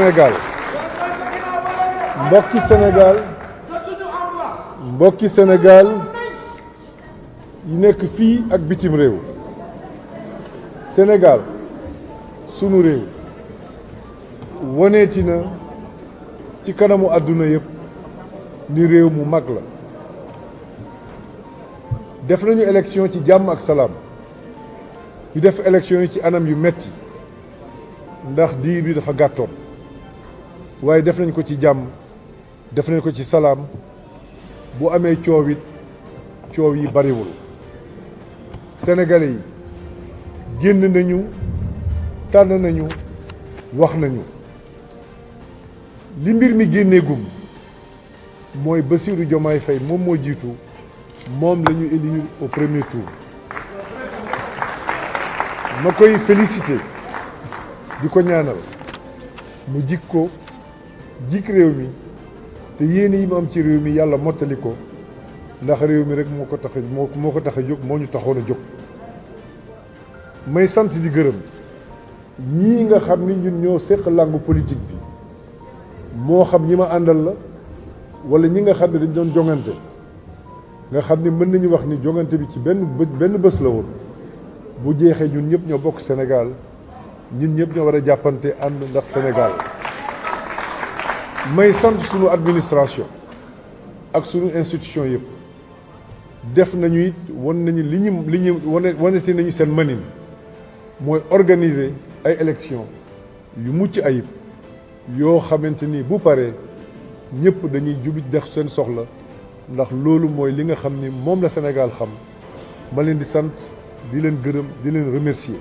Sénégal mbokki Sénégal yi nekk fii ak bitim réew. Sénégal sunu réew woneeti na ci kanamu àdduna yëpp ni réew mu mag la. def nañu élection ci jàmm ak salaam ñu def élection yi ci anam yu metti ndax diir bi dafa gàttoon waaye def nañ ko ci jàmm def nañ ko ci salaam. bu amee coow it coow yi bariwul. Sénégalais yi génn nañu tànn nañu wax nañu li mbir mi génneegum mooy Bassirou Diomaye Faye moom moo jiitu moom la ñu élire au premier tour. ma koy féliciter di ko ñaanal mu jik ko jik réew mi te yéene yi mu am ci réew mi yàlla mottali ko ndax réew mi rek moo ko tax a jóg moo ñu taxoon a jóg. may sant di gërëm ñii nga xam ni ñun ñoo séq langue politique bi moo xam ñi ma àndal la wala ñi nga xam ne dañ doon jongante nga xam ni mën nañu wax ni jongante bi ci benn bés la woon bu jeexee ñun ñëpp ñoo bokk Sénégal ñun ñëpp ñoo war a jàppante ànd ndax Sénégal. may sant sunu administration ak sunu institution yëpp def nañu it wan nañu li ñu waneti nañu seen mënin mooy organiser ay élections yu mucc ayib yoo xamante ni bu paree ñëpp dañuy jubi def seen soxla ndax loolu mooy li nga xam ni moom la Sénégal xam. ma leen di sant di leen gërëm di leen remercier.